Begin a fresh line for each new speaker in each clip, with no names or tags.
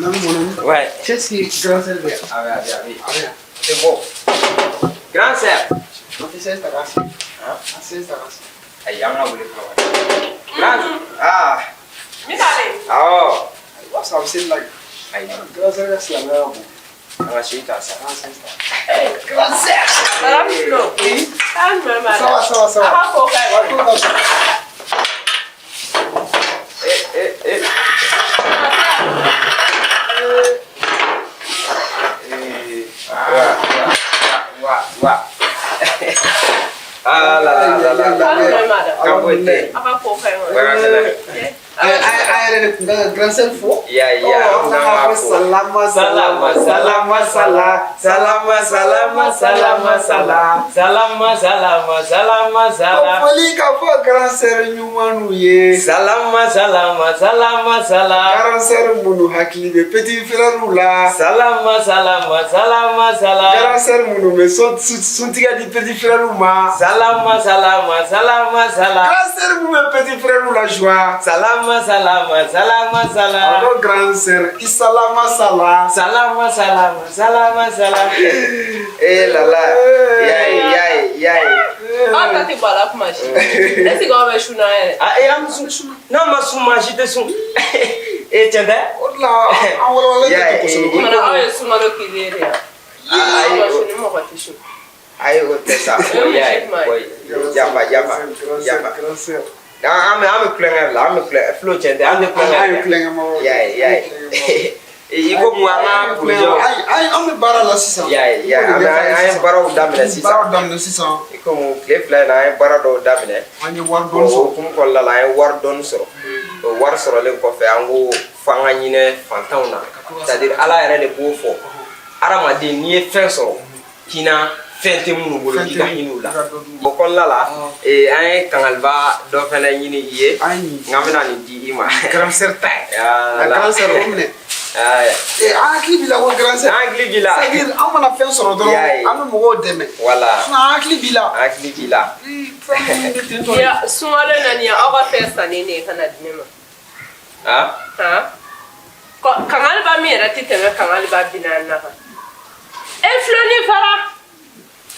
Nani, mon ami.
Ouais.
Qu'est-ce que grand sœur bɛ yan?
A bɛ, a bɛ, a bɛ.
A bɛ yan.
C'est bon. Grand sœur.
An tɛ chaise ta k'an sigi. An chaise ta k'an sigi.
Ayi, an ka wele fɔlɔ. Grand. Ah.
Misali.
Awɔ.
I b'a sɔrɔ a bɛ seli la.
Ayi.
Grand sœur ka silamɛya ka bon.
An ka se ta sa.
An chaise ta. Grand sœur.
Madame Flo.
Oui.
An jumɛn b'a la?
Ça va, ça va, ça va.
A b'a fɔ k'a ye.
Wa ko ka sɔrɔ.
Eh, eh, eh. Eh. Wa, wa, wa, wa. Ah la la la la la.
An jumɛn b'a la?
Kan foyi tɛ yen.
A b'a fɔ k'a ye.
Baga kɛnɛ.
An yɛrɛ de tun kan ka grand sœur fo.
Ya ya.
Ɔ, an kan k'a fɔ salama.
Salama, salama, sala, salama, salama, salama, sala, salama, salama, salama,
Ko
sala.
foli ka fɔ grand sœur ɲumanw ye.
Salama, salama, salama, sala.
Grand sœur minnu hakili bɛ petit frère la.
Salama, salama, salama, sala.
Grand sœur minnu bɛ suntigɛ di petit frère ma.
Salama, salama, salama, sala.
Grand sœur minnu bɛ petit frère la joie.
Salama, salama, salama, sala.
A ko grand sœur i salama sala.
Salama, salama, salama, sala. Eh là là, yayi, yayi, yayi.
Aw ta tɛ bɔ a la kuma si. Est ce que aw bɛ sun na yɛrɛ?
Ah, eh, an bɛ sun. N'an ma sun, maa si tɛ sun. Eh, tiɲɛ tɛ?
O de la an walawalalen tɛ to kosɛbɛ.
O tuma na aw ye sunkalo kiri ye de yan.
Ah, ayi,
Aw ma sun ni mɔgɔ tɛ sun.
Ayi, o tɛ sa. O y'a ye. O yafa, yafa, yafa.
Grand sœur.
An bɛ kulonkɛ la, an bɛ kulonkɛ. Filo, tiɲɛ tɛ, an tɛ kulonkɛ.
An ye kulonkɛ mɔgɔw ye.
Y'a ye, y'a ye. I ko mun an ka projet.
Ayi, ayi, an bɛ baara la sisan.
Y'a ye, y'a ye. An ye baaraw daminɛ sisan.
Baaraw daminɛ sisan.
I komi tile 2 in na, an ye baara dɔw daminɛ.
An ye wari
O
dɔɔni sɔrɔ.
hukumu kɔnɔna la, an ye wari dɔɔni sɔrɔ. O wari sɔrɔlen kɔfɛ, an ko f'an ka ɲinɛ fantanw na. C'est à dire, Ala yɛrɛ de b'o fɔ. Hadamaden, n'i ye fɛn sɔrɔ, k'i na fɛn tɛ minnu bolo, k'i ka hinɛ u la. O kɔnɔna la, an ye kangaliba dɔ fɛnɛ ɲini i ye.
An ye
Nka n bɛna nin di i ma.
Grand sœur ta ye.
Voilà.
La grand sœur, o minɛ.
Ayi.
Ee, an hakili b'i la ko grand sœur.
An hakili b'i la.
C'est à dire, an mana fɛn sɔrɔ
Y'a
dɔrɔn,
ye.
an bɛ mɔgɔw dɛmɛ.
Voilà.
Sinon an hakili b'i la.
An hakili b'i la.
Ii, fɛn minnu bɛ ten tɔ de.
Ya sunkalo na nin ye aw ka fɛn sannen de ye ka na di ne ma.
Ah?
Han? Kangaliba min yɛrɛ tɛ tɛmɛ kangaliba 40 na kan. E filoni fara.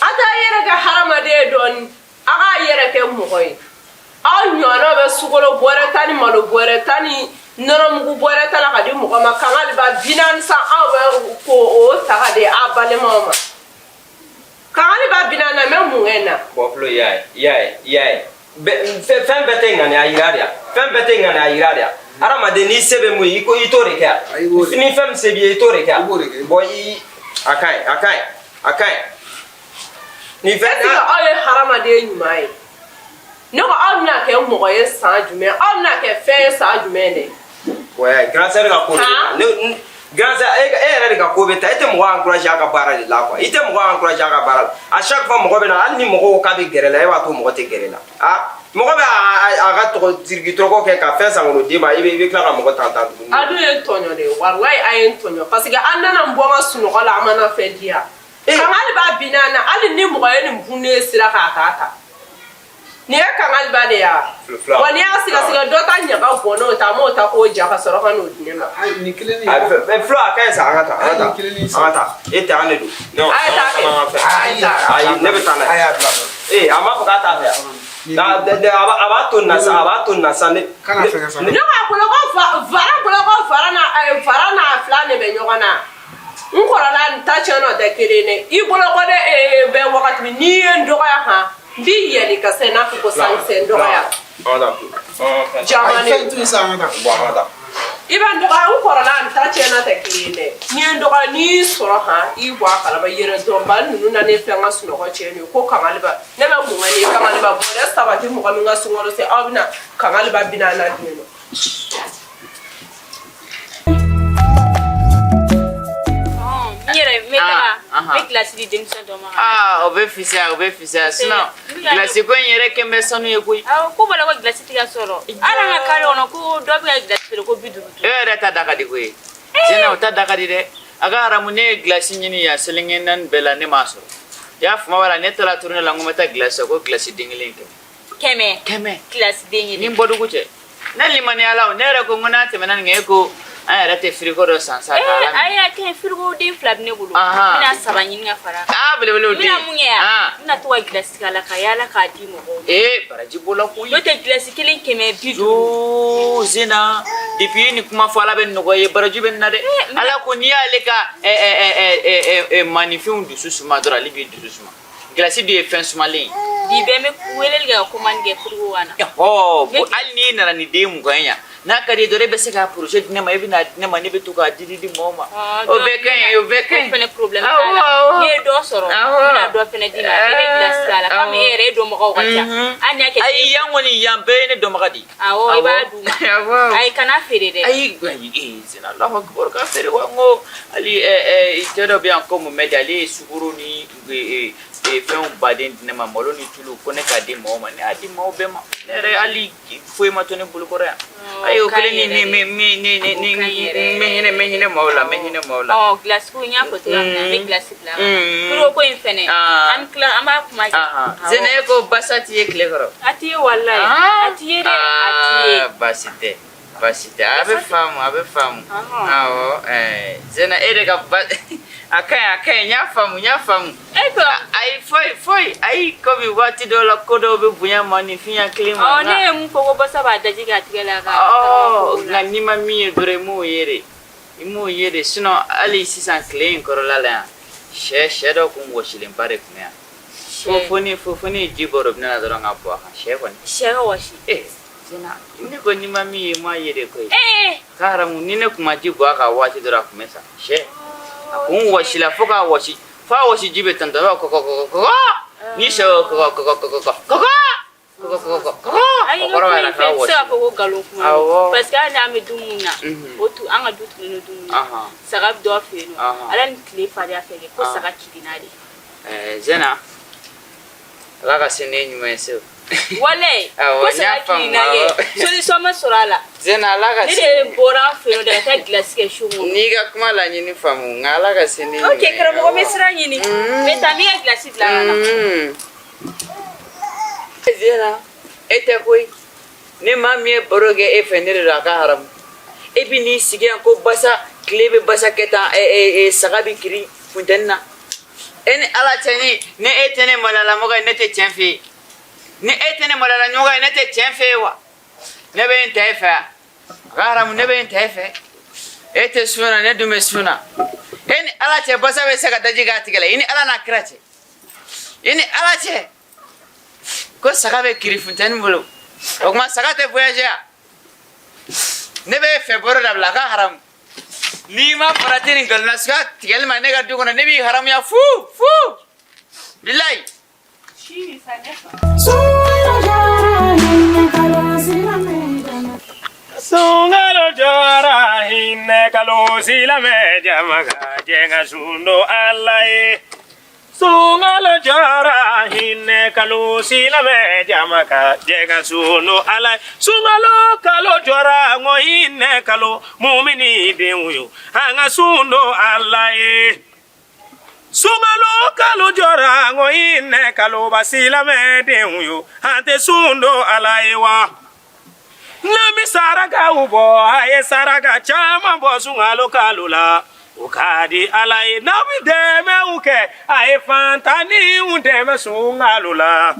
A t'a yɛrɛ kɛ hadamaden ye dɔɔni. A k'a yɛrɛ kɛ mɔgɔ ye. Aw ɲɔgɔnnaw bɛ sukaro bɔrɛ 10 ni malo bɔrɛ 10 ni nɔnɔmugu bɔrɛ 10 la ka di mɔgɔ ma. Kangaliba 40 san, aw bɛ k'o o ta ka di aw balimaw ma. Kangaliba 40 na, n bɛ mun kɛ n na?
Bon, Flo, i y'a ye, i y'a ye, i y'a ye. Fɛn bɛɛ tɛ ŋaniya yira de ya. Fɛn bɛɛ tɛ ŋaniya yira de ya. Hadamaden, n'i se bɛ mun ye, i ko i t'o de kɛ yan.
Ayi, i b'o de.
Ni fɛn min se b'i ye, i t'o de kɛ yan.
I b'o de kɛ.
Bon, i a ka ɲi, a ka ɲi, a ka ɲi. Ni fɛn
Est ce que aw ye hadamaden ɲuman ye? Ne ko aw bɛna kɛ mɔgɔ ye san jumɛn? Aw bɛna kɛ fɛn ye san jumɛn de?
Ouais, grand sœur ka ko de
Han?
ne grand sœur, e yɛrɛ de ka ko bɛ ta. E tɛ mɔgɔ encourager a ka baara de la quoi. I tɛ mɔgɔ encourager a ka baara la. À chaque fois mɔgɔ bɛ na, hali ni mɔgɔw ko k'a bɛ gɛrɛ la, e b'a to mɔgɔ tɛ gɛrɛ la. Ah, mɔgɔ bɛ a ka tɔgɔ tiriki tɔgɔ kɛ ka fɛn san k'o d'e ma, i bɛ tila ka mɔgɔ tan tan tuguni.
A dun ye n tɔɲɔ de, walayi a ye n tɔɲɔ, parce que an nana n bɔ n ka sunɔgɔ la, a mana fɛn di yan.
Eh.
Kangaliba 40 na, hali ni mɔgɔ ye nin bun ne sira k'a ta ta. Nin ye kangaliba de ya.
Fila.
Wa n'i y'a sigasɛgɛ dɔ ta ɲaga bɔn n'o ta, an m'o ta k'o ja ka sɔrɔ ka n'o di ne ma.
Ayi, nin kelen nin.
A fɛ Flo, a ka ɲi sa, an ka taa, an ka taa.
Ayi, kelen ni
An ka taa. E tɛ, an de don. Non,
A ye taa kɛ.
an ka fɛ.
Ayi,
Ayi, ne bɛ taa n'a
A
ye.
y'a bila.
Ee, a m'a fɔ k'a t'a fɛ yan. Na a b'a to nin na sa, a b'a to nin na sa ne.
Kana fɛngɛ sa.
Ne ka boloko fara boloko fara na fara n'a fila de bɛ ɲɔgɔn na. N kɔrɔla nin ta tiɲɛ nɔ tɛ kelen ye. I boloko de bɛ wagati min n'i ye n dɔgɔya han, n b'i yɛlɛ ka se n'a fɔ ko sankisɛ n dɔgɔya.
An ka taa.
Ayi,
Jamane.
fɛn to yen sa, an ka taa.
Bon, an ka taa.
I bɛ n dɔgɔya, n kɔrɔla nin ta tiɲɛ nɔ tɛ kelen ye dɛ. N'i ye n dɔgɔya, n'i y'i sɔrɔ han, i bɔ a kalama yɛrɛ dɔnba ninnu na ne fɛn ka sunɔgɔ tiɲɛ nin ye ko kangaliba. Ne bɛ mun kɛ nin ye kangaliba bɔrɛ 3 tɛ mɔgɔ min ka sunkalo se, aw bɛna kangaliba 40 na di ne ma.
N yɛrɛ n bɛ taga
Ah,
n bɛ gilasi di denmisɛn dɔ ma.
Aa, o bɛ fisaya, o bɛ fisaya, sinon gilasi ko in yɛrɛ kɛn bɛ sanu ye koyi.
Awɔ, ko bala ko gilasi tɛ ka sɔrɔ hali an ka kare kɔnɔ, ko dɔ bɛ ka gilasi feere ko 50.
E yɛrɛ ta da ka di koyi, tiɲɛna o ta da ka di dɛ. A ka haramu, ne ye gilasi ɲini yan selenge 4 bɛɛ la, ne m'a sɔrɔ. I y'a faamu wala? Ne taara tournée la, n ko n bɛ taa gilasi san, ko gilasi den kelen 100.
100?
100.
Gilasi den
Ni
kelen.
n bɔdugu cɛ, ne limaniya la o, ne yɛrɛ ko n ko n'a tɛmɛna nin kan, e ko An yɛrɛ tɛ frigo dɔ san sa k'a
Ee
la.
ayi, a kɛ frigo den fila bɛ ne bolo. N
Ahan.
bɛna saba ɲini ka fara a kan.
Aa, belebelew
N
den.
bɛna mun kɛ yan?
Ah.
N bɛna to ka gilasi k'a la ka yaala k'a di mɔgɔw ma.
Ee, baraji b'o la koyi.
N'o tɛ gilasi kelen 550.
Yoo, Zena, depuis i ye nin kuma fɔ, Ala bɛ nɔgɔya i ye, baraji bɛ nin na dɛ. Ala ko n'i y'ale ka ɛ ɛ ɛ ɛ ɛ ɛ maaninfinw dusu suma dɔrɔn, ale b'i dusu suma. Gilasi dun ye fɛn sumalen ye.
Bi bɛɛ n bɛ weleli kɛ ka commande kɛ frigo ka na.
Ɔhɔ, bon, hali n'i nana ni den 20 ye yan, n'a ka di ye dɔrɔn, e bɛ se k'a projet di ne ma, e bɛ n'a di ne ma, ne bɛ to k'a di di di mɔgɔw ma. O bɛɛ ka ɲi, o bɛɛ ka ɲi.
O fɛnɛ problème
Awɔ,
t'a la.
awɔ.
N'i ye dɔ sɔrɔ,
Awɔ.
n bɛna dɔ fɛnɛ d'i ma. I bɛ gilasi k'a la. Komi e yɛrɛ e dɔnbagaw ka ca.
Mhm.
Hali n'i y'a kɛ
Ayi, yan kɔni, yan bɛɛ ye ne dɔnbaga de ye.
Awɔ, i b'a d'u ma.
Awɔ.
Ayi, kana feere dɛ.
Ayi, ayi, ee, Zena, Alahu akibaru, k'a feere wa? N ko hali ɛ ɛ cɛ dɔ bɛ yan ko Mohamɛdi, ale ye sukaro ni ɛ ɛ fɛnw baden di ne ma, malo ni tulu, ko ne k'a di mɔgɔw ma. Ne y'a di maaw bɛɛ ma. Ne yɛrɛ hali foyi ma to ne bolo kɔrɔ yan. Ayi, o kelen ni ni ni ni ni ni n bɛ hinɛ, n bɛ hinɛ maaw la, n bɛ hinɛ maaw la.
Ɔ, gilasi ko n y'a fɔ cogoya min na, n bɛ gilasi bila. Frigo ko in fɛnɛ, an bɛ tila an b'a kuma kɛ.
Zena, e ko basa t'i ye tile kɔrɔ?
A t'i ye walayi. A t'i ye dɛ, a t'i ye.
Baasi tɛ, baasi tɛ, a bɛ faamu, a bɛ faamu. Awɔ, ɛɛ Zena, e de ka ba, a ka ɲi, a ka ɲi, n y'a faamu, n y'a faamu.
E ko
Ayi, foyi foyi, ayi, komi waati dɔw la ko dɔw bɛ bonya maaninfin hakili ma.
Ɔ, ne ye mun fɔ ko basa b'a daji k'a tigɛ la ka.
Ɔ, nka n'i ma min ye dɔrɔn, i m'o ye de, i m'o ye de. Sinon hali sisan tile in kɔrɔla la yan, sɛ sɛ dɔ kun wɔsilenba de tun bɛ yan. Fo ni ye ji bɔ robinet la dɔrɔn ka bɔ a kan, sɛ kɔni.
Sɛ ka wɔsi.
Ee Zena, ne ko n'i ma min ye, i m'a ye de koyi.
Ee.
Ka haramu, ni ne kun ma ji bɔ a kan waati dɔrɔn, a kun bɛ sa. Sɛ a kun wɔsila fo k'a wɔsi, fo a wɔsi ji bɛ tɔntɔn, i b'a fɔ kɔkɔ kɔkɔ kɔkɔ. Ni sɛ ko kɔkɔ kɔkɔ kɔkɔ kɔkɔ kɔkɔ kɔkɔ kɔkɔ,
Ayi,
o kɔrɔ b'a la
n
k'a
tɛ se k'a
wɔsi.
fɔ ko nkalon kuma don.
Awɔ.
Parce que hali n'an bɛ du mun na, o tu an ka du tugulen don du mun na. Saga bɛ dɔ fɛ yen nɔ. Ala ni tile farinya fɛ kɛ ko saga kirinna de.
Ɛɛ Zena, Ala ka se ne ɲuman ye se.
Walayi,
Awɔ,
ko
n y'a
saga
faamu,
kirinna kɛ.
awɔ.
Solution ma sɔrɔ a la.
Zena, Ala ka
Ne
se.
de bɔra an fɛ yen nɔ de ka taa gilasi kɛ su kɔnɔ.
N'i ka kuma laɲini faamu, nka Ala ka se ne ɲuman
Ok,
ye.
karamɔgɔ, n bɛ sira ɲini. N bɛ taa n b'i ka gilasi bila ka na.
Zena, e tɛ koyi. Ne maa min ye baro kɛ e fɛ, ne de don, a ka haramu. E bɛ n'i sigi yan ko basa, tile bɛ basa kɛ tan, ɛ ɛ ɛ saga bɛ kirin funteni na. E ni Ala cɛ, ni ni e tɛ ne maloyalamɔgɔ ye, ne tɛ tiɲɛ f'e ye. Ni e tɛ ne maloyalamɔgɔ ye, ne tɛ tiɲɛ f'e ye wa? Ne bɛ n ta e fɛ yan. A ka haramu, ne bɛ n ta e fɛ. E tɛ sun na, ne dun bɛ sun na. E ni Ala cɛ, basa bɛ se ka daji k'a tigɛ la. I ni Ala n'a kira cɛ. I ni Ala cɛ. Ko saga bɛ kiri funteni bolo. O tuma saga tɛ voyager yan. Ne bɛ fɛ baro dabila, a ka haramu. N'i ma farati nin nkalon nasuguya tigɛli ma ne ka du kɔnɔ, ne b'i haramuya fu fu. Bilayi.
Sunkalo jɔra, hinɛ kalo, silamɛ jama ka jɛ ka sun don Ala ye. Sunkalo jɔra, hinɛ kalo, silamɛ jama ka jɛ ka sun don Ala ye. Sunkalo kalo jɔra, ŋo hinɛ kalo, mumini denw yo, an ka sun don Ala ye. Sunkalo kalo jɔra, ŋo hinɛ kalo, ba silamɛ denw yo, an tɛ sun don Ala ye wa. N'an bɛ sarakaw bɔ, a ye saraka caman bɔ sunkalo kalo la, o ka di Ala ye. N'aw bɛ dɛmɛw kɛ, a ye fantanniw dɛmɛ sunkalo la.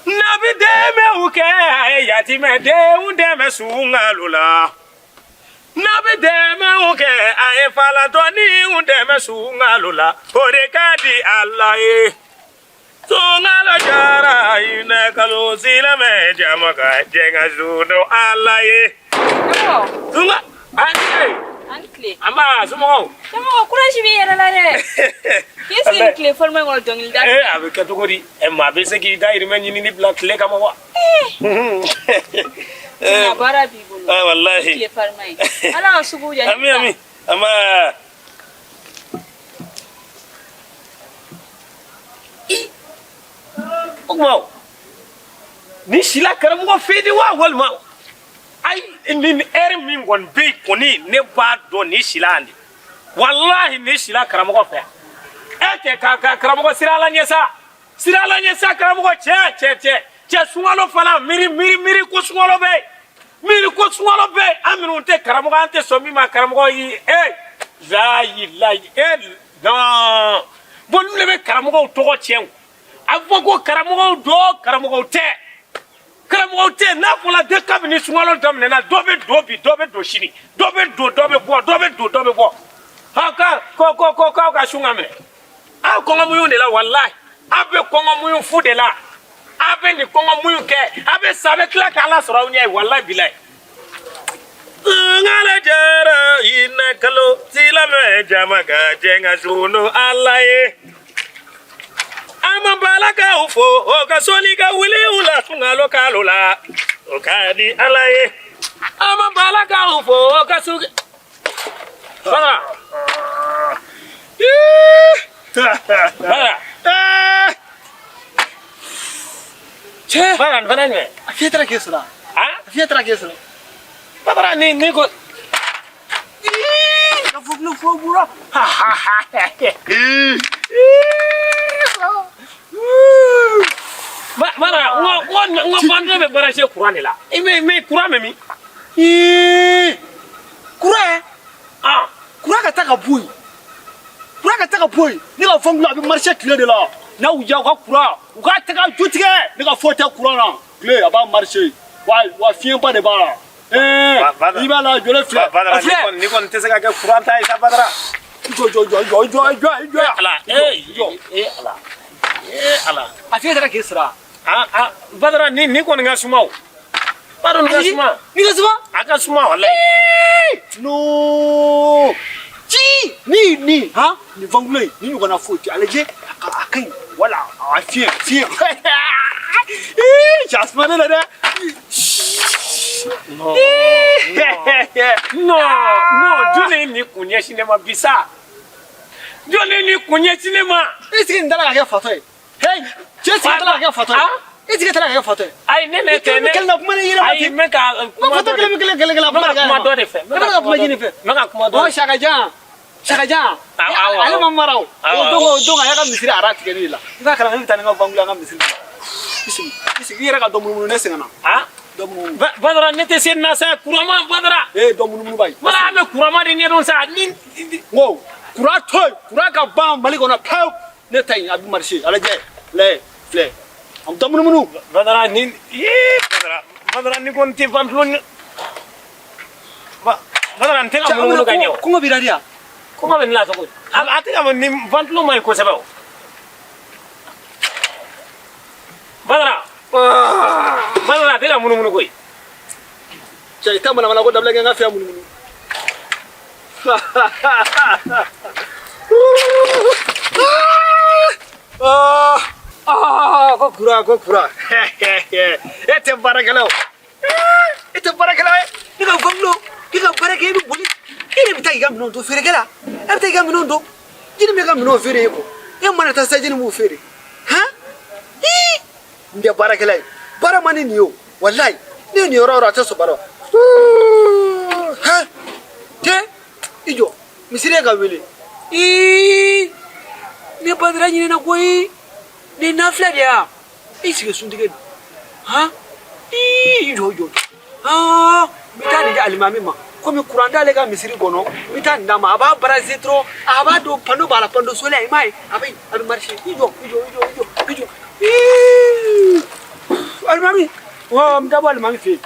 N'aw bɛ dɛmɛw kɛ, a ye yatimɛdenw dɛmɛ sunkalo la. N'aw bɛ dɛmɛw kɛ, a ye falantɔninw dɛmɛ sunkalo la, o de ka di Ala ye. Sunkalo jɔra, hinɛ kalo, silamɛ jama ka jɛ ka sun don Ala ye.
Karamɔgɔ.
Sunka, an tile.
An tile.
An b'a somɔgɔw.
Karamɔgɔ, courage b'i yɛrɛ la dɛ. K'i sigi nin tile fɔlɔ in kɔnɔ dɔnkili da.
Ee, a bɛ kɛ cogo di? Ɛ, maa bɛ se k'i dahirimɛ ɲinini bila tile kama wa?
Nka baara b'i bolo.
Ah, walahi.
Tile farima ye. Ala ka sugu diya.
Ami ami. Ama. O kuma ni sila karamɔgɔ fɛ de wa, walima ayi, ni ɛri min kɔni bɛ yen kɔni, ne b'a dɔn ni sila yan de. Walahi, ni sila karamɔgɔ fɛ yan. E cɛ, ka karamɔgɔ sira Ala ɲɛ sa, sira Ala ɲɛ sa, karamɔgɔ cɛ cɛ cɛ cɛ, sunkalo fana miiri miiri miiri ko sunkalo bɛ yen. Miiri ko sunkalo bɛ an minnu tɛ karamɔgɔ an tɛ sɔn min ma karamɔgɔ yi e layi layi e non bon ninnu de bɛ karamɔgɔw tɔgɔ tiɲɛ o a bɛ fɔ ko karamɔgɔw don karamɔgɔw tɛ karamɔgɔw tɛ n'a fɔra de kabini sunkalo daminɛna dɔ bɛ don bi dɔ bɛ don sini dɔ bɛ don dɔ bɛ bɔ dɔ bɛ don dɔ bɛ bɔ ha ka ko ko ko k'aw ka sun ka minɛ aw kɔngɔ muɲu de la walayi aw bɛ kɔngɔ muɲu fu de la aw bɛ nin kɔngɔ muɲu kɛ aw bɛ sa a bɛ tila k'ala sɔrɔ aw ɲɛ ye walayi bilayi. Sunkalo jɔra hinɛ kalo silamɛ jama ka jɛ ka sun don Ala ye. An ma balakaw fo o ka soli ka wuli u la sunkalo kalo la o ka di Ala ye. An ma balakaw fo o ka su. Badara. Badara.
Cɛ.
Badara nin fana ye jumɛn ye?
A fiɲɛ taara k'e sɔrɔ.
A
fiɲɛ taara k'e sɔrɔ.
Badara ni ni ko.
Ka fɔ ko fo bura.
Badara n ko n ko ventilo bɛ branché courant de la. I bɛ courant bɛ min?
Courant?
Ah.
Courant ka taa ka bɔ yen. Courant ka taa ka bɔ yen. Ne ka ventilo a bɛ marché tile de la. N'a y'u diya u ka courant u ka taga ju tigɛ. Ne ka foyi tɛ courant na. Tile a b'a marché. Wa wa fiɲɛba de b'a la. I b'a la jɔlen filɛ.
Badara ni kɔni tɛ se ka kɛ courant ta ye sa Badara.
Jɔ jɔ jɔ jɔ jɔ jɔ jɔ.
Ala ee Ala ee Ala.
A fiɲɛ taara k'e sara.
Ah ah Badara ni ni kɔni ka suma o. Badara ni ka suma.
Ni ka suma?
A ka suma walayi.
Non. Ci ni ni han ni ventilo in ni ɲɔgɔnna foyi tɛ a lajɛ a ka ɲi wala a fiɲɛ fiɲɛ. Ee jasuma ne la dɛ.
Non non non jɔn ye nin kun ɲɛsin ne ma bi sa jɔn ye nin kun ɲɛsin ne ma.
E sigi nin da la ka kɛ fatɔ ye. Hey cɛ sigi da la ka kɛ fatɔ ye. E sigi da la ka kɛ fatɔ ye.
Ayi ne ne tɛ ne.
Kelen na kuma ne yɛrɛ ma
Ayi n bɛ ka
kuma fatɔ kelen bɛ kelen kelen kelen
n bɛ ka kuma dɔ de fɛ.
Ne bɛ ka kuma ɲini fɛ.
N bɛ ka kuma dɔ.
Ɔ Sakajan Sakajan. Ale ma mara o. O don o don a y'a ka misiri ara tigɛ ne de la. I b'a kalama ne bɛ taa ni n ka ventilo an ka misiri la. I sigi i sigi i yɛrɛ ka dɔ munumunu ne sɛgɛnna.
Ah
Dɔ munumunu.
Badara ne tɛ se nin na sa courant ma Badara.
Ee dɔ munumunu ba ye.
Badara an bɛ courant ma de ɲɛdɔn sa ni.
N ko courant to yen courant ka ban Mali kɔnɔ pewu ne ta in a bɛ marcher a lajɛ lajɛ filɛ an bɛ taa munumunu.
Badara ni ee Badara Badara ni kɔni tɛ ventilo ni. Badara n tɛ ka munumunu ka ɲɛ o.
Kɔngɔ b'i la de yan.
Kɔngɔ bɛ ne la cogo di? A tɛ ka ni ventilo ma ɲi kosɛbɛ o. Badara. Badara a tɛ ka munumunu koyi.
Cɛ i ta manamana ko dabila kɛ n ka fiɲɛ munumunu. Ko kura ko kura. E tɛ baarakɛla o. E tɛ baarakɛla ye. Ne ka ventilo i ka baara kɛ i bɛ boli. E de bɛ taa k'i ka minɛnw to feerekɛla. E bɛ taa i ka minɛnw to. Jini bɛ ka minɛnw feere e kɔ. E mana taa sa jini b'u feere. Han? Ii! N tɛ baarakɛla ye. Baara man di nin ye o. Walayi. Ne ye nin yɔrɔ o yɔrɔ a tɛ sɔn baara ma. Han? Te i jɔ. Misiri ye ka wele. Ii! Ne Badara ɲinɛna koyi. Nin nafila de ya. I sigi suntigɛ dun. Han? Ii! I jɔ i jɔ. Han! N bɛ taa nin di alimami ma. Komi kuran t'ale ka misiri kɔnɔ, n bɛ taa nin d'a ma. A b'a brancher dɔrɔn, a b'a don panneau b'a la, panneau solaire i m'a ye? A bɛ marcher. I jɔ i jɔ i jɔ i jɔ i jɔ. Ii! Alimami, wa n bɛ taa bɔ alimami fɛ yen.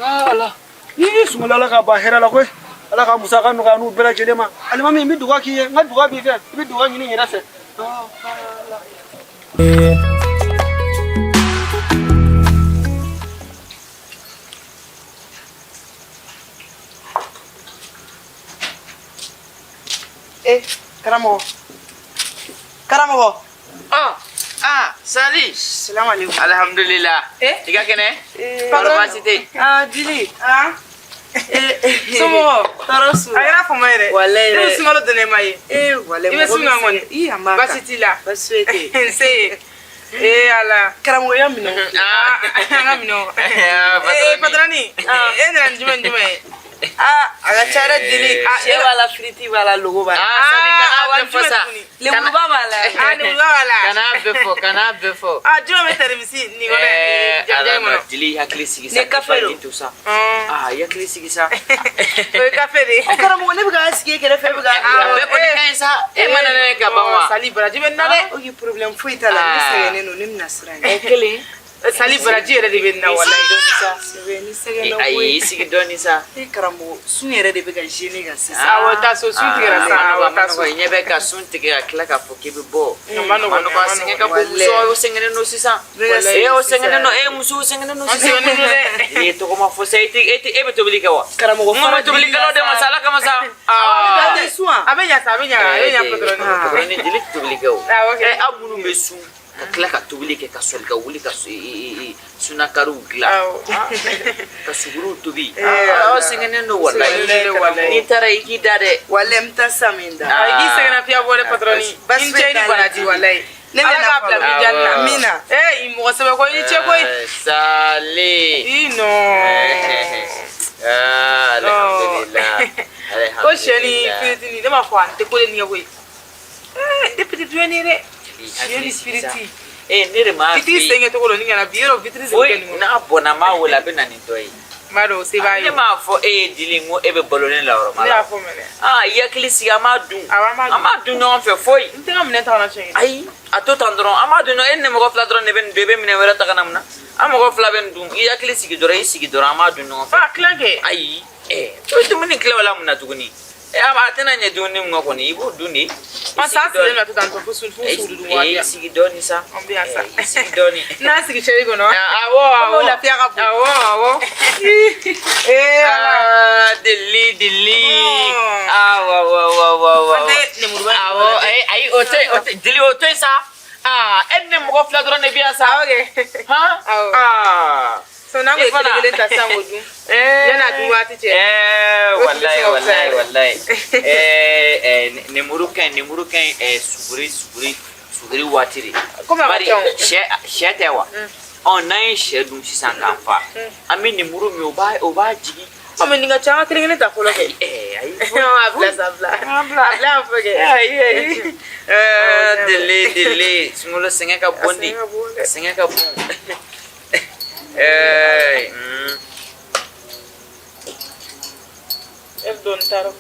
Aa Ala. Ii sunkalo Ala ka ban hɛrɛ la koyi. Ala ka musaka nɔgɔya n'u bɛɛ lajɛlen ma. Alimami n bɛ dugawu k'i ye, n ka dugawu b'i fɛ, i bɛ dugawu ɲini n yɛrɛ fɛ. Aa Ala.
Eh, karamɔgɔ. Karamɔgɔ. Ah, ah, Sali.
Salam alaikum.
Alhamdulillah.
Eh?
I ka kɛnɛ?
Eh,
Kɔrɔ baasi tɛ yen?
Ah, Jili.
Ah.
Eh, somɔgɔw?
Tɔɔrɔ su.
A kɛra fama ye dɛ.
Walayi
Ne
dɛ.
bɛ sunkalo don ne ma ye.
Eh, walayi.
I bɛ sun kan kɔni.
Ii, an b'a kan.
Baasi t'i la.
Baasi foyi tɛ yen.
Nse. Eh, Ala.
Karamɔgɔ ya minɛ.
Ah, an ka minɛnw.
Ah,
Eh, patroni. E nana ni jumɛn ni jumɛn ye?
Ah, a ka ca dɛ Jili.
Ah,
Sɛ b'a la, firiti b'a la, logo b'a la.
Ah, Sali kana
bɛɛ fɔ sa.
Lemuruba b'a la.
Ah,
lemuruba b'a la.
Kana bɛɛ fɔ, kana bɛɛ fɔ.
Ah, jumɛn bɛ tɛrɛmisi nin kɔnɔ?
Ala ma dili hakili sigi sa.
Ne kafe don.
To sa. Ah, i hakili sigi sa.
O ye kafe de ye.
O karamɔgɔ, ne bɛ k'an sigi e kɛrɛfɛ, e bɛ ka.
A bɛɛ kɔni ka ɲi sa. E ma na ne ka ban wa?
Sali baraji bɛ na dɛ.
Ok, problème foyi t'a la. Ne sɛgɛnnen don, ne bɛna siran ɲɛ.
Kelen.
Sali baraji yɛrɛ de bɛ na walayi.
Sɛbɛ, ni sɛgɛnna
Ayi,
koyi.
i sigi dɔɔni sa.
E karamɔgɔ, sun yɛrɛ de bɛ ka gêner kan sisan.
Awɔ, taa so, sun tigɛra sa. Awɔ, taa so.
I ɲɛ bɛ ka sun tigɛ ka tila k'a fɔ k'i bɛ bɔ.
A ma nɔgɔn,
A ma nɔgɔn, a sɛgɛn ka bon. Muso sɛgɛnnen don sisan.
Walayi.
E o sɛgɛnnen don, e musow sɛgɛnnen don sisan.
An sɛgɛnnen don dɛ.
N'i ye tɔgɔma fɔ sa, e tɛ e tɛ e bɛ tobili kɛ wa?
Karamɔgɔ,
N ko bɛ tobilikɛlaw de ma sa, Ala kama sa.
A tɛ sun wa?
A bɛ ɲa sa, a bɛ ɲa, a bɛ ɲa patɔrɔn.
Patɔrɔni, jeli tɛ tobili kɛ o.
Awɔ kɛ.
Aw minnu bɛ sun ka tila ka tobili kɛ, ka sɔli ka wuli ka sunakariw dilan, ka suguruw tobi, aw sɛgɛnnen don walayi. N'i taara i k'i da dɛ.
Walayi, n bɛ taa sa min da.
I k'i sɛgɛnna fiya bɔ dɛ patɔrɔni. I ni ce, i ni baraji walayi.
Ne bɛ
Ala
na
k'a bila
fɔlɔ.
mijan na.
Amina.
I mɔgɔ sɛbɛ ko, i ni ce koyi.
Sale.
I nɔ.
Alhamdulillah.
Ko sɛ ni firitini, ne m'a fɔ a tɛ ko de nin kɛ koyi. Ne petit dun ye nin ye dɛ. Sɛ ni firiti.
Ne de m'a
I t'i sen kɛ cogo dɔ ni kana bi yɔrɔ vitiri sen kɛ nin kɔnɔ.
N'a bɔnna n b'a wele, a bɛ na ni dɔ ye.
N b'a dɔn o se b'a ye.
Ne m'a fɔ e ye dili, n ko e bɛ balo ne la yɔrɔ ma.
Ne y'a fɔ mɛnɛ.
I hakili sigi, an b'a dun.
Awɔ, an b'a dun.
An b'a dun ɲɔgɔn fɛ foyi.
N tɛ n ka minɛn ta ka na siɲɛ kelen.
Ayi, a to tan dɔrɔn, an b'a dun ɲɔgɔn, e ni ne mɔgɔ fila dɔrɔn de bɛ nin dun, e bɛ minɛn wɛrɛ ta ka na mun na? An mɔgɔ fila bɛ nin dun, i hakili sigi dɔrɔn, i sigi dɔrɔn, an b'a dun ɲɔgɔn fɛ.
A tilan kɛ.
Ayi, i bɛ dumuni tila o la mun na tuguni? A tɛna ɲɛ dumuni min kɔ kɔni, i b'o dun de.
An sa sigilen bɛ to tan tɔ fo sun fo sugu dun waati.
I sigi dɔɔni sa.
An bɛ yan sa.
I sigi dɔɔni.
N'a sigi sɛri kɔnɔ.
Awɔ, awɔ.
O lafiya ka bon.
Awɔ, awɔ.
Ala.
Deli, deli. Awɔ, awɔ, awɔ, awɔ.
An tɛ lemuruba.
Awɔ, ayi, o to yen, o to deli, o to yen sa. E ni ne mɔgɔ fila dɔrɔn de bɛ yan sa.
Awɔ kɛ.
Han?
Awɔ. So n'an ko kelen kelen ta sisan k'o dun. Yanni a dun waati cɛ.
Walayi, walayi, walayi. Nemuru ka ɲi, nemuru ka ɲi suguri, suguri, suguri waati de.
Komi a ka ca o.
Sɛ tɛ wa? Ɔ, n'an ye sɛ dun sisan k'an fa, an bɛ nemuru min, o b'a jigin.
Ɔ, mais nin ka ca, an ka kelen kelen ta fɔlɔ kɛ.
Ayi.
A bila sa, a bila. A bila yan fɔlɔ kɛ.
Ayi, ayi. Deli, deli. Sunkalo sɛgɛn ka bon de. Sɛgɛn ka bon.
E dɔɔni taara. A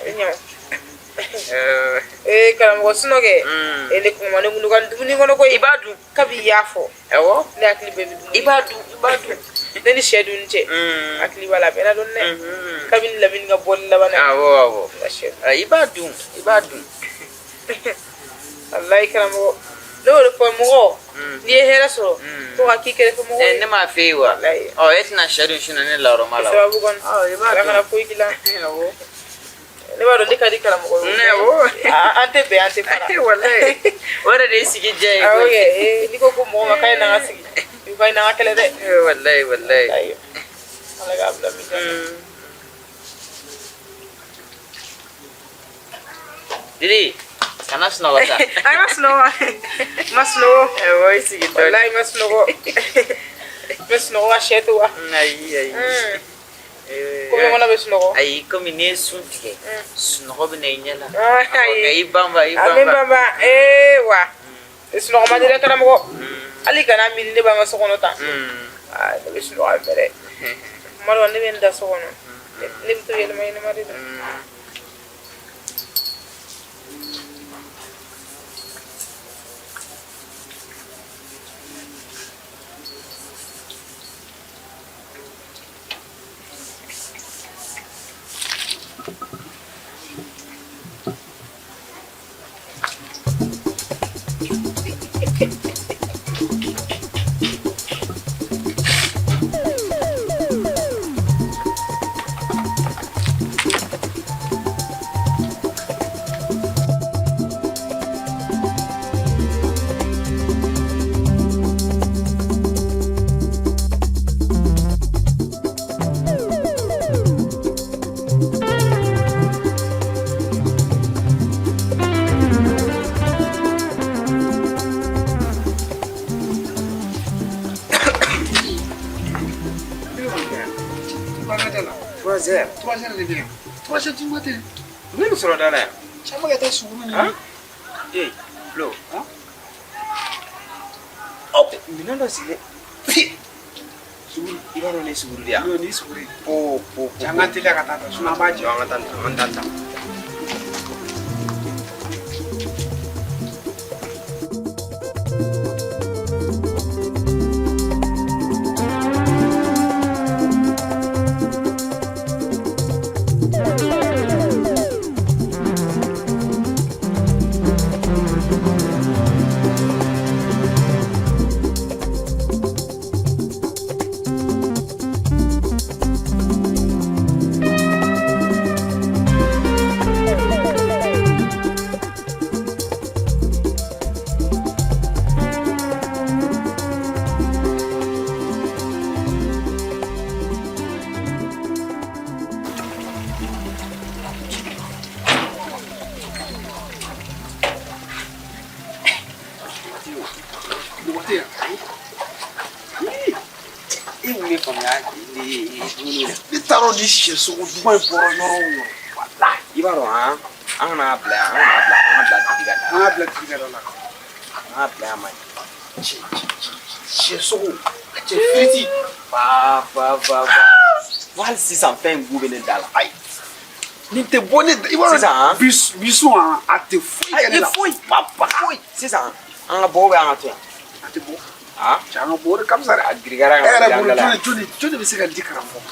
bɛ ɲa. Karamɔgɔ sunɔgɔ. Ne kuma ne kun ka dumuni kɔnɔ koyi.
I b'a dun.
Kabi i y'a fɔ.
Awɔ.
Ne hakili bɛɛ bɛ dumuni.
I b'a dun, i b'a dun.
Ne ni sɛ dunni cɛ. Hakili b'a la, a bɛnna dɔɔni dɛ. Kabini Lamini ka bɔli laban na.
Awɔ, awɔ.
N ka sɛ dun.
I b'a dun, i b'a dun.
Walayi karamɔgɔ. Ne y'o de fɔ mɔgɔ. N'i ye hɛrɛ sɔrɔ. Ko ka k'i kɛrɛfɛ mɔgɔ ye.
Ne m'a f'e ye wa? Ɔ, e tɛna sɛ dun sinɔ ne la yɔrɔ ma la.
Sababu kɔni.
I b'a dun.
Ala kana foyi k'i la. Ne b'a dɔn ne ka di karamɔgɔ ye. An tɛ bɛn, an tɛ fara.
Walayi. O yɛrɛ de ye sigi diya ye.
Awɔ kɛ, n'i ko ko mɔgɔ ma k'a ye n'an ka sigi, i ko a ye n'an ka kɛlɛ dɛ.
Walayi, walayi.
Ala k'a bila min na.
Dili, kana sunɔgɔ sa.
An ka sunɔgɔ. N ma sunɔgɔ.
Awɔ, i sigi dɔɔni.
Walayi, n ma sunɔgɔ. N bɛ sunɔgɔ ka sɛ to wa.
Ayi, ayi.
Komi kɔnɔ bɛ sunɔgɔ.
Ayi, komi n'i ye sun tigɛ, sunɔgɔ bɛ na i ɲɛ la.
Ayi.
I banba, i
A bɛ
banba.
banba. Wa. Sunɔgɔ man di dɛ karamɔgɔ. Hali kana miiri ne b'an ka so kɔnɔ tan. Ne bɛ sunɔgɔ a bɛɛ dɛ. Kuma dɔ ne bɛ n da so kɔnɔ. Ne bɛ to yɛlɛma yɛlɛma de la.
3 heures. 3 heures de bien. 3 heures du matin. Ne bɛ sɔrɔ da la yan.
Cɛ ma ka taa suguru ɲini.
Ee, Flo. Minɛn dɔ sigilen.
Suguru.
I b'a dɔn ne suguru de yan.
N'o ni suguru ye.
Po po po.
Cɛ an ka teliya ka taa ta sinon an b'a jɛ.
An ka taa an ka taa ta.
Mɔgɔ tɛ yan.
E mun bɛ faamuya ni dumuni na?
Ne t'a dɔn ni sɛ sogo duman in bɔra yɔrɔ o yɔrɔ. Walahi.
I b'a dɔn han, an kana bila yan, an kana bila, an ka bila tigi ka da.
An k'a bila tigi ka da la.
An ka bila yan man ɲi.
Cɛ sɛ sogo a cɛ firiti.
Fa fa fa fa. Fo hali sisan fɛn in goût bɛ ne da la.
Ayi. Nin tɛ bɔ ne da i b'a
Sisan, han?
dɔn bi bi sun a tɛ foyi kɛ ne la.
Ayi, foyi.
Pa pa.
Foyi. Sisan an ka bɔ ou bien an ka to yan?
A tɛ bɔ.
Han?
Cɛ an ka bɔ o de ka fisa dɛ.
A girigara
E
ka
yɛrɛ
na
bolo
an da la.
jɔn jɔn de bɛ se ka di karamɔgɔ ma?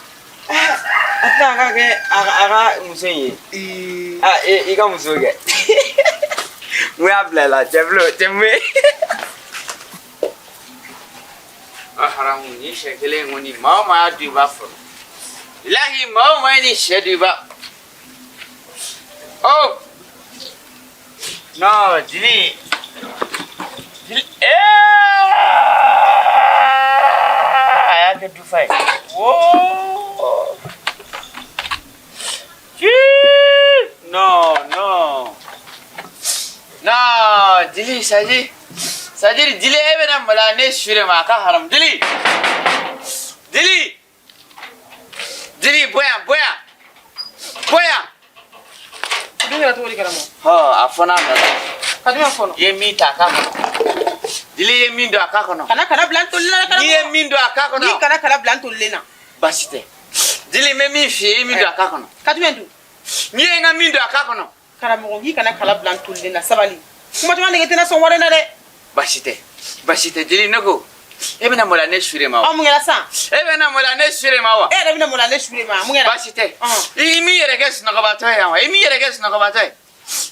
A tɛna k'a kɛ a ka muso in ye.
Ee.
Ah, i ka muso kɛ. Mun y'a bila i la? Cɛ Flo, cɛ mun ye?
A haramu ni sɛ kelen in kɔni maa o maa y'a dun i b'a fɔlɔ bilahi maa o maa ye nin sɛ dun i b'a oh non jili jili a y'a kɛ dufa ye woo non non non jili c'est à dire jili e bɛna maloya ne su de ma a ka haramu jili jili jili bɔ yan bɔ yan bɔ yan
Dun kɛra cogo di karamɔgɔ?
hɔ a fɔ n'a nɔ la
Ka jumɛn fɔlɔ?
i ye min ta a k'a kɔnɔ jili i ye min don a k'a kɔnɔ
Kana kala bila n tolilen na
n'i ye
karamɔgɔ.
min don a k'a
N'i
kɔnɔ
kana kala bila n tolilen na.
baasi tɛ jili n bɛ min f'i ye i ye min don a k'a kɔnɔ
Ka jumɛn dun?
n'i ye n ka min don a k'a kɔnɔ
Karamɔgɔ k'i kana kala bila n tolilen na sabali. Kuma caman nege tɛna sɔn wari in na dɛ.
baasi tɛ baasi tɛ jili ne ko e bɛna maloya ne su de ma wa
Ɔ mun kɛra sisan?
e bɛna maloya ne su de ma wa
E yɛrɛ bɛna maloya ne su de ma mun kɛra?
baasi tɛ i m'i yɛrɛ kɛ sunɔgɔbaatɔ ye yan wa i m'i yɛrɛ kɛ sunɔgɔbaatɔ ye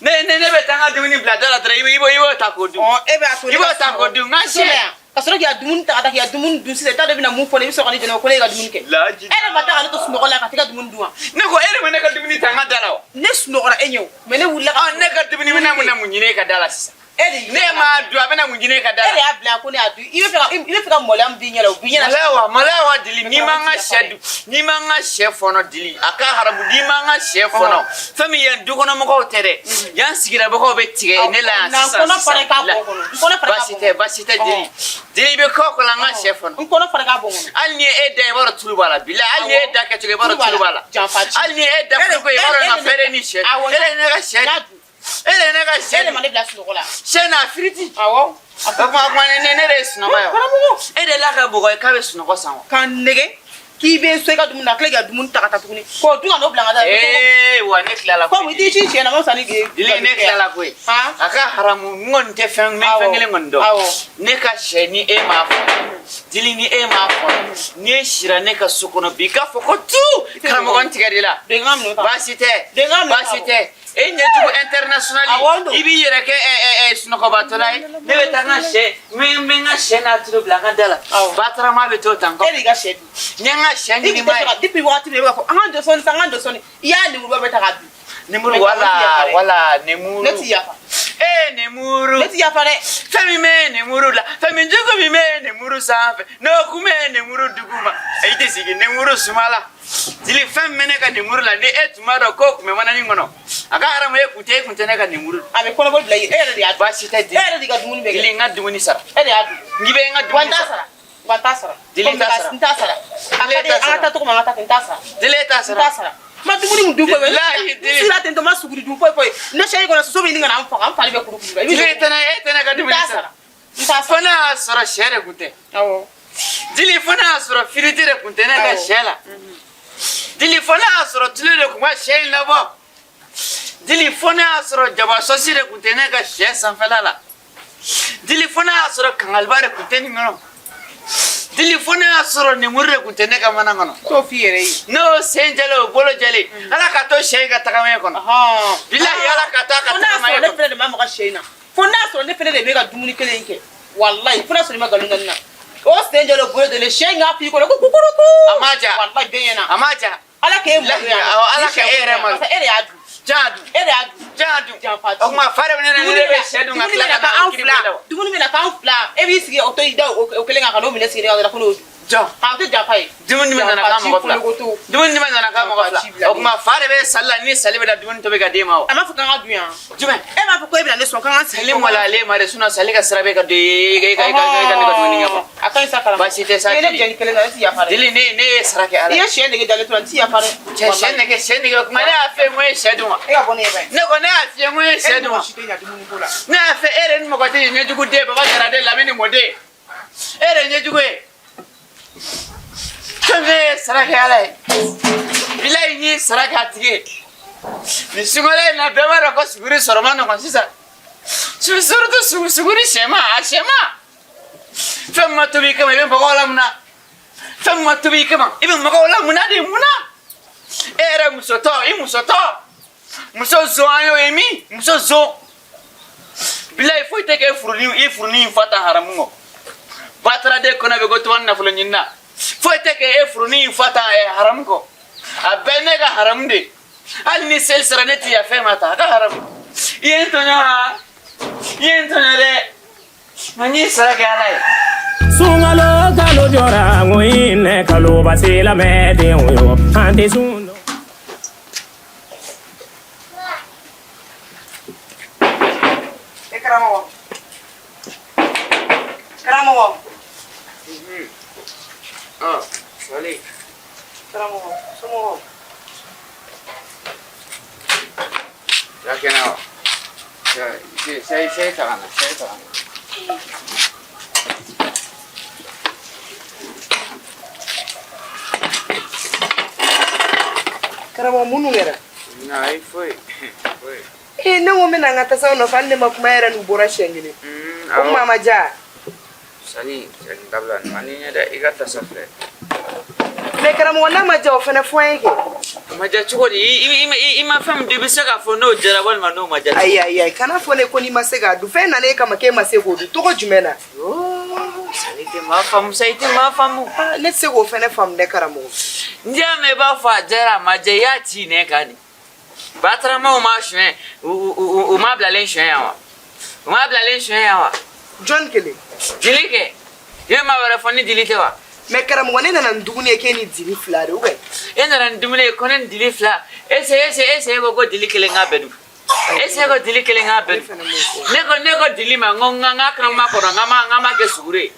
ne ne ne bɛ taa n ka dumuni bila da la dɔrɔn i b'o ta k'o dun
Ɔ e bɛ a to ne
i b'o
ka
ta k'o dun n ka
So la
sɛ
yan. Ka sɔrɔ k'i ka dumuni ta ka taa k'i ka dumuni dun sisan i t'a dɔn i bɛna mun fɔ ne ye i bɛ sɔrɔ ka ne jɛnɛ ko ne y'i ka dumuni kɛ.
Laji.
E yɛrɛ ma taa ka ne to sunɔgɔ la ka t'i ka dumuni dun wa?
Ne ko e de ma ne ka dumuni ta n ka da la wa
Ne sunɔgɔra e ɲɛ o mais ne wulila ka.
Ɔ ne ka dumuni bɛna mun na mun ɲini e ka da la sisan
E de
ne m'a dun a bɛna mun ɲini e ka da
E de
la
y'a bila ko ne y'a dun i bɛ fɛ ka i bɛ fɛ ka maloya min b'i ɲɛ la o b'i ɲɛ la.
maloya wa maloya wa dili n'i ma n ka sɛ dun n'i ma n ka sɛ fɔnɔ dili a ka haramu n'i ma n ka sɛ fɔnɔ fɛn min yan dukɔnɔmɔgɔw tɛ dɛ yan sigidamɔgɔw bɛ tigɛ ne la yan
Na n
sisan
kɔnɔ fara i k'a
sisan
bɔ n kɔnɔ. N kɔnɔ fara i k'a
baasi
bɔ n
tɛ baasi tɛ dili dili i bɛ kɔ kɔ la n ka sɛ fɔnɔ
N kɔnɔ fara i k'a bɔ n kɔnɔ.
hali ni e da i b'a dɔn tulu b'a la bilahi hali ni e da kɛcogo i b'a dɔn tulu b'a la
Janfa ci.
hali ni e da foroko i b'a dɔn na fɛrɛ ni sɛ
Awɔ.
e de ye ne ka sɛ
N y'a
dun
dun.
e de ye ne ka sɛ
E de ma
dun
ne bila sunɔgɔ la.
sɛ n'a firiti
Awɔ.
o kuma ne de ye sunɔgɔ ye wa
Karamɔgɔ.
e de la ka bɔgɔ ye k'a bɛ sunɔgɔ san wa
Ka n nɛgɛ k'i bɛ so i ka dumuni na ka tila k'i ka dumuni ta ka taa tuguni k'o dun ka n'o bila n ka da la.
ee wa ne tilala
Komi i t'i ci tiɲɛ na ma fisa ni k'e.
Dili ne tilala koyi
Han?
a ka haramu n kɔni tɛ fɛn n bɛ fɛn kelen kɔni dɔn
Awɔ.
ne ka sɛ ni e m'a fɔ dili ni e m'a fɔ ni e sira ne ka so kɔnɔ bi k'a fɔ ko tu karamɔgɔ n tigɛ de la
Den ka minɛ ta.
baasi tɛ
Den ka minɛ ta
baasi tɛ e ɲɛjugu international
Awɔ, don.
i b'i yɛrɛ kɛ sunɔgɔbaatɔla ye ne bɛ taa n ka sɛ n bɛ n ka sɛ n'a tulu bila n ka da la
Awɔ.
batarama bɛ t'o ta n
E
kɔ
de y'i ka sɛ dun.
n ye n ka sɛ
I
ɲini
kun
ma
tɛ fɛ
ye
ka depuis wagati min na i bɛ k'a fɔ an ka jɔ sɔɔni sa an ka jɔ sɔɔni i y'a lemuruba bɛɛ ta k'a dun.
Nemuru
Ne
wala
ti yafa dɛ.
wala nemuru
Ne ti yafa.
ee nemuru
Ne ti yafa dɛ.
fɛn min bɛ nemuru la fɛn min jugu min bɛ nemuru sanfɛ n'o kun bɛ nemuru duguma i tɛ sigi nemuru suma la jili fɛn min bɛ ne ka nemuru la ni e tun b'a dɔn k'o tun bɛ manani kɔnɔ a ka haramu e kun tɛ e kun tɛ ne ka nemuru
A bɛ kɔnɔboli bila i ye e yɛrɛ de y'a dun.
baasi tɛ
E
jili
yɛrɛ de y'i ka dumuni bɛɛ kɛ.
jili n ka dumuni sara
E de y'a dun.
n k'i bɛ n ka
Wa n
dumuni
t'a
sara
sara. Wa n t'a sara.
Dili t'a sara.
N t'a sara. A
Dili
ka di
t'a
an ka
sara.
taa cogo min an ka taa ten n t'a sara.
jili e t'a
N t'a
sara
sara. Ma dumuni mun dun foyi foyi.
Bilahi,
N sigira ten tɔ, ma suguri dun foyi foyi. Ne sɛ in kɔnɔ, soso bɛ ɲini ka na n faga, n fari bɛ kuru kuru la. I bɛ
Dili, e tɛ ne ka
N
dumuni
t'a
sara.
sara. N t'a
Fo
sara.
n'a y'a sɔrɔ sɛ de kun tɛ.
Awɔ.
Dili, fo n'a y'a sɔrɔ firiti de kun tɛ ne ka
Awɔ.
sɛ la. Dili, fo n'a y'a sɔrɔ tulu de kun ma sɛ in labɔ. Dili, fo n'a y'a sɔrɔ jaba sɔsi de kun tɛ ne ka sɛ sanfɛla la. Dili, fo n'a y'a sɔrɔ kangaliba de kun tɛ nin kɔnɔ. Dili, fo n'a y'a sɔrɔ nemuru de kun tɛ ne ka mana kɔnɔ.
T'o f'i yɛrɛ ye.
N'o sen jalen, o bolo jalen, Ala ka to sɛ in ka tagama e kɔnɔ. Bilahi, Ala ka to a ka
Fo n'a
tagama
sɔrɔ
e
ne
kɔnɔ.
fɛnɛ de ma maga sɛ in na. Fo n'a sɔrɔ ne fɛnɛ de bɛ ka dumuni kelen in kɛ. Walayi, fo n'a sɔrɔ i ma nkalon da ne na. O sen jalen, o bolo jalen, sɛ in k'a f'i kɔnɔ ko kukuruku.
A ma ja.
Walayi, bɛɛ ɲɛna.
A ma ja.
Ala k'e
Bilahi,
maloya.
awɔ, Ala ka e yɛrɛ malo.
Parce que e de y'a dun.
Jaa dun.
E de y'a dun.
Jaa dun.
Janfa
O tuma fa de bɛ ne na, ne de bɛ sɛ dun ka tila ka na kiri bɔ i la wa.
Dumuni bɛna k'an fila, e b'i sigi o to i da o kelen kan ka n'o minɛ sigi ne ka ko n'o dun.
Jɔn?
A tɛ janfa ye.
Dumuni jumɛn nana k'a mɔgɔ fila? Dumuni jumɛn nana k'a mɔgɔ fila? O tuma fa de bɛ sali la, ni sali bɛ da dumuni tobi ka d'e ma wa?
A m'a fɔ k'an ka dun yan.
Jumɛn?
E m'a fɔ ko e bɛna ne sɔn k'an ka sigi.
Sali maloyalen ma de, sinon sali ka sira bɛ ka don e ka ne ka dumuni kɛ kɔ.
A ka ɲi sa karamɔgɔ.
Baasi tɛ sa.
I ye ne
Jeli.
jɛ ni kelen na, ne ti yafa dɛ.
Dili, ne ye sara kɛ Ala
I
ye.
ye sɛ nege jalen tora, n ti yafa dɛ.
Cɛ, sɛ nege, o tuma ne y'a fɛ n ko e ye sɛ dun wa?
E ka bɔ ne ye ba ye.
Ne ko ne y'a f'i ye n ko e ye
E
sɛ
ni
dun wa?
mɔgɔ si tɛ ɲa dumuni ko la.
Ne y'a fɛ e yɛrɛ ni mɔgɔ tɛ ɲɛ, ɲɛjugu den, baba jara den, Lamini mɔden. E yɛrɛ ɲɛjugu ye. Fɛn fɛn ye sara kɛ Ala ye. Bilayi, n ye sara kɛ a tigi ye. Nin sunkalo in na, bɛɛ b'a dɔn ko suguri sɔrɔ man nɔgɔn sisan. Surtout suguri sɛma, a sɛma. Fɛn min ma tobi i kama, i bɛ mɔgɔw la mun na? Fɛn min ma tobi i kama, i bɛ mɔgɔw la mun na de, mun na? E yɛrɛ musotɔ, i musotɔ. Muso zon, an y'o ye min? Muso zon. Bilayi, foyi tɛ kɛ furuni, i furuni in fa ta haramu kɔ. Bataraden kɔnɔ bɛ ko tuba nafolo ɲini na. Foyi tɛ kɛ e furuni in fa ta haramu kɔ. A bɛɛ ne ka haramu de. Hali ni seli sera, ne ti yafa e ma ta, a ka haramu. I ye n tɔɲɔ wa? I ye n tɔɲɔ dɛ. Nka n y'i sara kɛ Ala ye.
Sunkalo kalo jɔra, ŋo hinɛ kalo ba silamɛdenw yo, an tɛ sun.
E karamɔgɔ. Karamɔgɔ.
Ɔ, Sɔli.
Karamɔgɔ, somɔgɔw?
Ya kɛnɛ wa? Sɛ ta ka na, sɛ ta ka na.
Karamɔgɔ, minnu kɛra?
Ayi, foyi foyi.
Ee, ne ko n bɛna n ka tasaw nɔfɛ, hali ne ma kuma yɛrɛ, n'u bɔra siɲɛ kelen. O kuma ma diya.
Sali, sali dabila nin ma ni ɲɛ dɛ, i ka tasa filɛ.
Mais karamɔgɔ, n'a ma diya, o fana fɔ an ye kɛ.
A ma diya cogo di? I ma fɛn min dun, i bɛ se k'a fɔ n'o diyara walima n'o ma diya.
Ayi ayi ayi, kana fɔ ne ko n'i ma se k'a dun, fɛn nana e kama k'e ma se k'o dun, tɔgɔ jumɛn na?
Sali, tɛ maa faamu sa, i tɛ maa faamu.
Ah, ne tɛ se k'o fana faamu dɛ, karamɔgɔ.
N'i y'a mɛn i b'a fɔ a diyara, a ma diya, i y'a ci nɛn kan de. Bataramaw ma suɲɛ, u ma bilalen suɲɛ yan wa? U ma bilalen suɲɛ yan wa?
Jɔn kelen?
Dili kɛ. I bɛ maa wɛrɛ fɔ ni dili tɛ wa?
Mais karamɔgɔ, ne nana ni dumuni ye k'e ni dili fila de, ou bien?
E nana ni dumuni ye ko ne ni dili fila. Ese e ko ko dili kelen k'a bɛɛ dun. Ese ko dili kelen k'a bɛɛ dun. Ne ko dili ma n ko n ka kan ma kɔnɔ, n ka ma kɛ suguri ye.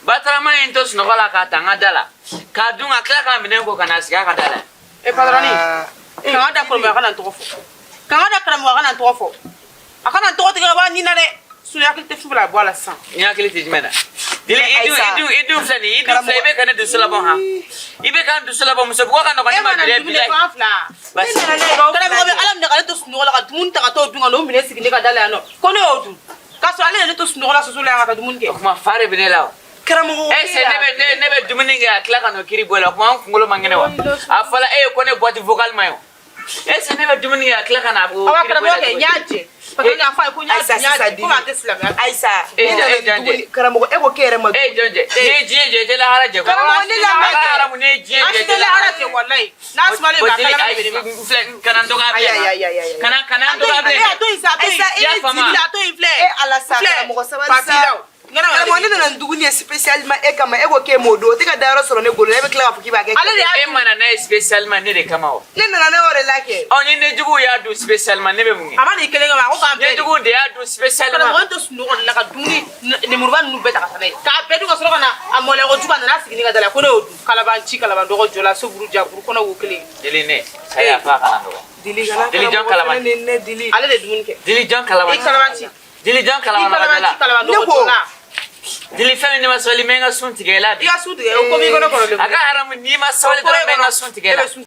Batarama ye n to sunɔgɔ la k'a ta n ka da la. K'a dun, ka tila k'a minɛ ko ka na sigi a ka da la.
E patron, kanga da karamɔgɔ, a kana n tɔgɔ fɔ. Kanga da karamɔgɔ, a kana n tɔgɔ fɔ. A kana n tɔgɔ tigɛ ka bɔ a nin na dɛ. Sinon hakili tɛ fɛn la bɔ a la sisan.
Ni hakili tɛ jumɛn na? Dili, i dun filɛ nin ye, i dun filɛ, i bɛ ka ne dusu labɔ han. I bɛ ka n dusu labɔ, muso bugɔ ka nɔgɔn
E
ne ma
ma na
bi dɛ,
dumuni
bilayi.
ko an fila.
Basi.
Karamɔgɔ bɛ Ala minɛ ka ne to sunɔgɔ la ka dumuni ta ka t'o dun ka n'o minɛ sigi ne ka da la yan nɔ. Ko ne y'o dun. K'a sɔrɔ ale ye ne to sunɔgɔ la soso la yan ka taa dumuni kɛ.
O tuma fa de bɛ ne la o.
Karamɔgɔ.
Ese ne bɛ dumuni kɛ, a tila ka n'o kiri bɔ la, o tuma an kunkolo man kɛnɛ wa? A fɔla e ye ko ne boîte vocale ma ye o. Ese ne bɛ dumuni kɛ, a tila ka na o
Awa
kiri bɔ
karamɔgɔ
la
kɛ,
cogo
n
di?
y'a jɛ. Parce que ne y'a fɔ a ye ko n y'a
Ayisa,
dun, n y'a
sisan
jɛ. Komi a tɛ silamɛya fɛ.
Ayisa,
E
ne nana
e
ni
jɔn
dumuni,
jɛ.
karamɔgɔ, e ko k'e yɛrɛ ma.
E jɔn jɛ, n'i ye diɲɛ jɛ, i tɛ lahara jɛ koyi.
Karamɔgɔ, ne la ma
A ka
jɛ.
haramu, n'i ye diɲɛ
An
jɛ, i
si
tɛ
tɛ lahara
lahara
jɛ walayi. N'a sumalen
Bon,
bɛ a
dili,
kalama
ayi,
de bɛ ne ma.
filɛ, kana n dɔgɔya
Ayi
bilen.
ayi ayi ayi.
Kana n dɔgɔya
A
bilen.
to yen sa, a to yen.
Ayisa,
I y'a
e ni
faamu
dili
wa?
A to yen filɛ.
E Ala sa,
Filɛ.
karamɔgɔ, sabali
Pati
sa.
la o.
Karamɔgɔ, ne nana ni dumuni ye spécialement e kama. E ko k'e m'o dun, o tɛ ka dayɔrɔ sɔrɔ ne golo la. E bɛ tila k'a fɔ k'i b'a kɛ.
Ale de y'a
E ma na n'a ye spécialement ne de kama wa?
Ne nana ne y'o de la kɛ.
Ɔ, ni ne juguw y'a dun spécialement, ne bɛ mun kɛ?
A ma n'i kelen kama, a ko k'an bɛɛ de.
Ne juguw de y'a dun spécialement.
Karamɔgɔ, n tɛ sunɔgɔ de la ka dumuni lemuruba ninnu bɛɛ ta ka taa n'a ye k'a bɛɛ dun, ka sɔrɔ ka na a mɔlɛ ko jugu, a nana sigi ne ka da la ko ne y'o dun. Kalaban ci, kalaban dɔgɔ jɔ la, soburu jaburu kɔnɔ wo kelen.
Deli ne a y'a fa kana dɔgɔ.
Dili kana.
Dili jɔn
Karamɔgɔ
kalaban.
fɛnɛ ni ne dili.
Ale de ye dumuni kɛ.
Dili jɔn kalaban?
I kalaban ci.
Dili jɔn
I
kalaban
kalaban
la?
ci, kalaban
Ne
dɔgɔ
ko.
jɔ la.
Dili fɛn min, ne ma sabali, n bɛ n ka sun tigɛ i la bi.
I ka sun tigɛ, o ko b'i kɔnɔ kɔrɔlen.
A ka haramu, n'i ma sabali dɔrɔn, n bɛ n ka sun tigɛ i la.
E bɛ sun.